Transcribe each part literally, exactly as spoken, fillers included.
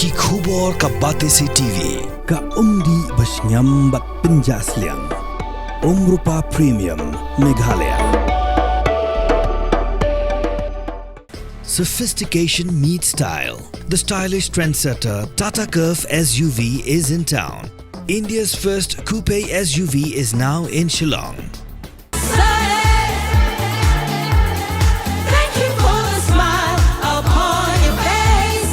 Ki khubor ka Batesi T V. Ka umdih ba shngiam bad pynjah sliang. Umrupa Premium Meghalaya. Sophistication meets style. The stylish trendsetter Tata Curvv S U V is in town. India's first coupe S U V is now in Shillong. Thank you for the smile upon your face.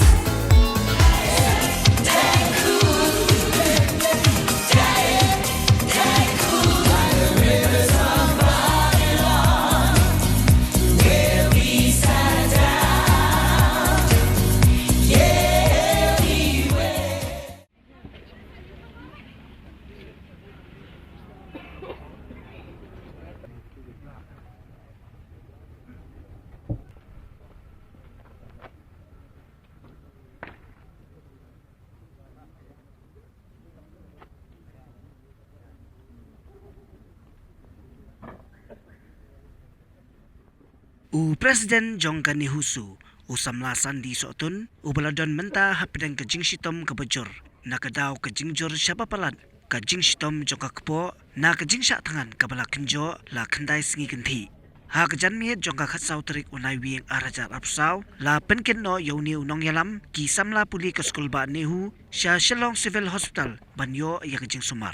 U President jong ka NEHUSU, u samla Sandy Sohtun, uba la don mynta hapdeng ka jingshitom kaba jur, na ka daw ka jingjur shaba palat ka jingshitom jong ka kpoh na ka jingshah thngan kaba la kynjoh la khyndai sngi kynthih. Ha ka janmiet jong ka khatsaw tarik u Naiwieng arhajar arphew saw, la pynkit noh ïa une u nongïalam ki samla pule ka skulbah NEHU sha Shillong Civil Hospital ban ïoh ïa ka jingsumar.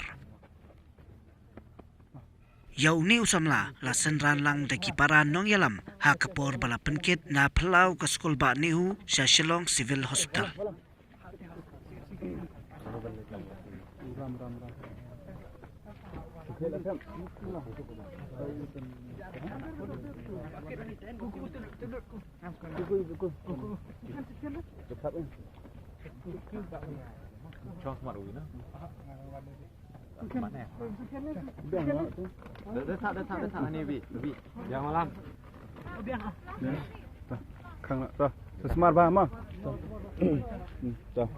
Ïa une u samla la synran lang da ki para nongïalam ha ka por ba la pynkit na phyllaw ka skulbah NEHU sha Shillong Civil Hospital. Chong smart wi na. Dah, dah tak, dah tak, dah tak. Ani wi, wi. Biang malam. Dah. Khang nak dah. Smart ba ma. Dah.